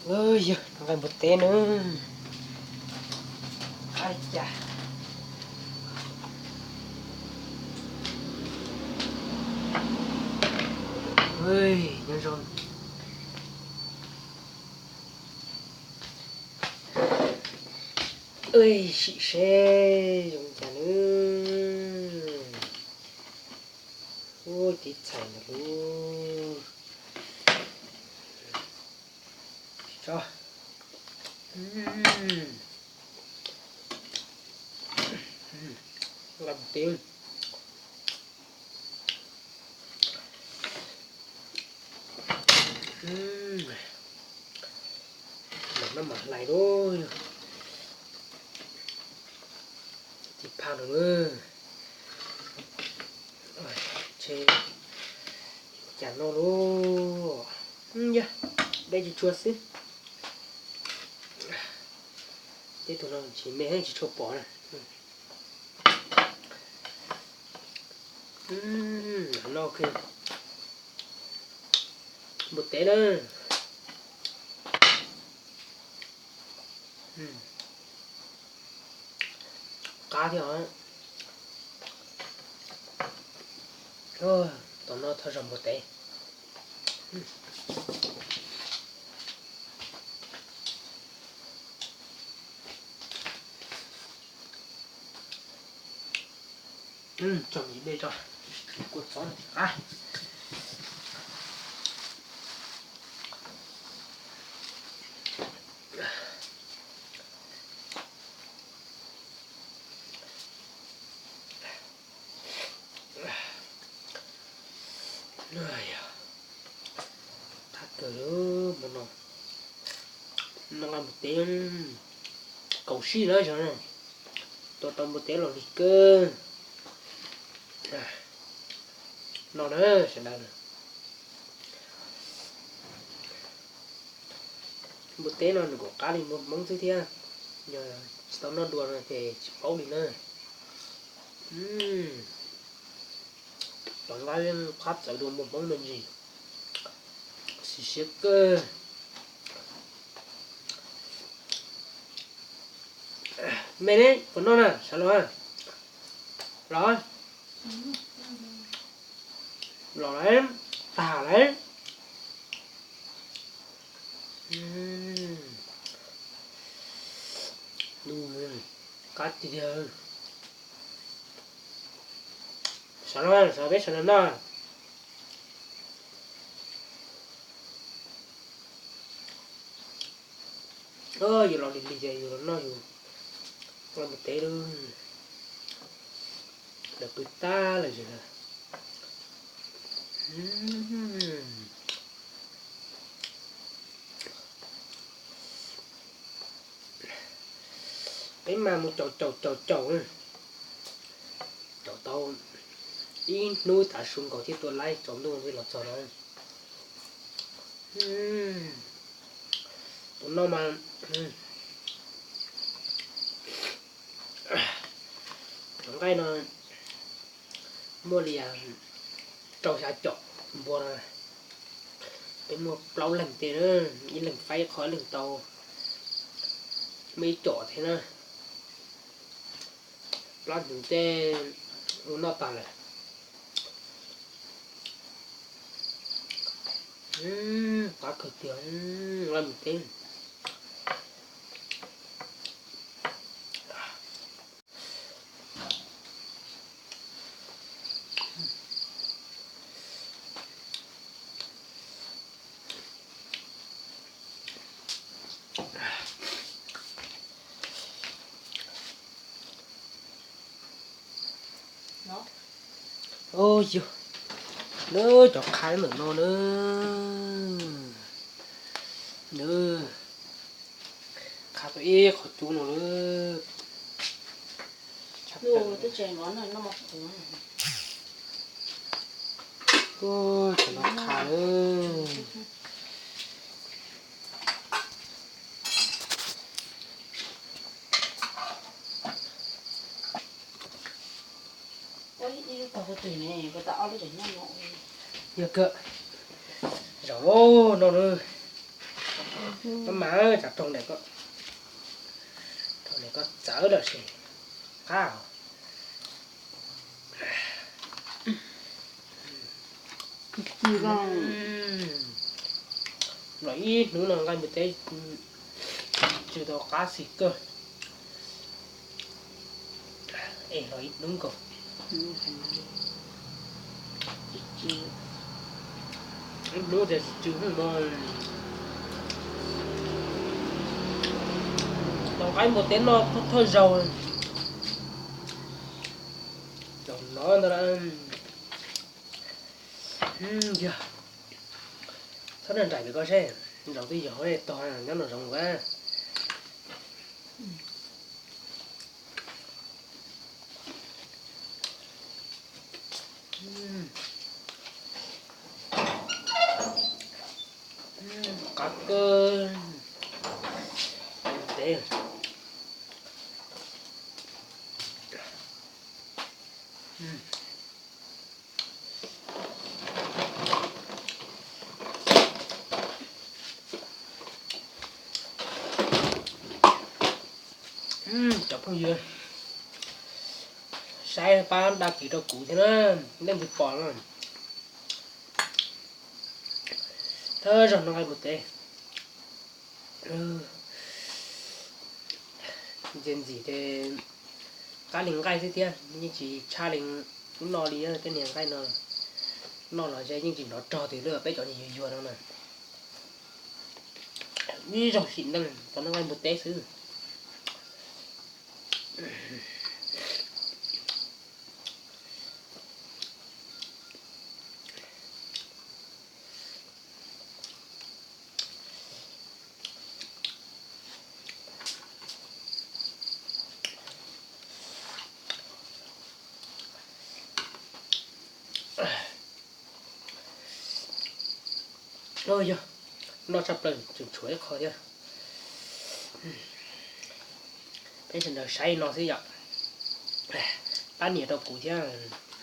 Yog nqaij npua teb na. Ai cas. Nyob zoo. Sim seb zoo cas nawb. Ub, tiv txhais ntawd lub. Tso. Nqa mus tiv. Mam maj mam hlais lauj. Tiv phaj no na. Ces cas no lauj. Yog dej tsuag tsuag xwb. Tej tug no tsis me tsis tshua pom na. No npua teb na. Qab thiab os. Tom no thov zog npua teb. Tso me dej tso, kua txob no thiaj qab. Qab kawg li hmo no. No nqa npua teb kaum sij lawm xyov no. Tua tau npua teb los lig kawg. No na sawv daws, npua teb no nws kuj qab li npua Hmoob xwb thiab. Yog tsis tau noj dua no ces tsis paub li na. Cov nqaij qab txawv dua npua Hmoob me ntsis. Xis siab kawg. Me ne, puas noj na, sawv los? Los, los lawm, tag lawm. Qab tiag tiag. Sawv los, sawv peb sawv los noj. Yus los lig lig ces yus los noj yus nqaij npua teb lawm. Lawv pw tag lawm ces peb mas mus caum caum caum caum, caum tau ib hnub tav su nkaus thiab tua laib tsaus ntuj thiaj los txog no. Tus no mas, cov nqaij no muaj li rau xya caum npua no. Peb muaj plaub leeg tej na, ib leeg faib qhov ib leeg tau muaj ib caum thiab na. Plaub hnyuv tej ua noj tag lawm. Qab kawg tiag, nqaij npua teb. Ub yog, lawv cov qha ntawm no na. Qha tau ib qho cub no lawm. Ub, cov no qha lawm. Yog kawg, zaum no no. Maj mam tsam raug niam ko, raug niam ko txawv lawm ces qab. Los ib hnub no nqaij npua teb tsw tau qab xis kawg. Es los ib hnub nkaus. Ib hnub tias tsis tsw hwj mo. Tau nqaij npua teb noj thawj zaug. Zaum no ntag. Yog, txhob nrog nraim pem ko seb, zaum twg yog tog nyob nraum zoov ua. Qab kawg. Ntev. Cov phooj ywg, saib pab đăng ký rau kuv thiab na, leej twg pom no. Thawj zaug noj nqaij npua teb. Ntxias ntxim ces qab li nqaij xwb thiab, yeej tsis tshaj li lub no li tej niag nqaij no. Noj los yeej tsis hnov rog twg li peb cov niag yuag yuag no na. Ib zaug sim neej tau noj nqaij npua teb xwb. Yog, noj tshaj plaws tseem tshuav ib qho thiab. Peb sawv daws saib no xwb yom. Pab nias rau kuv thiab,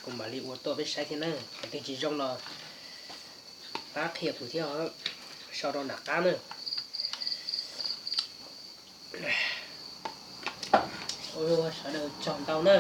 kuv mam li ua tuaj peb saib thiab na. Qhov twg tsis zoo los pab qhia kuv thiab, sau rau nram qab na. Ua sawv daws tsaug ntau na.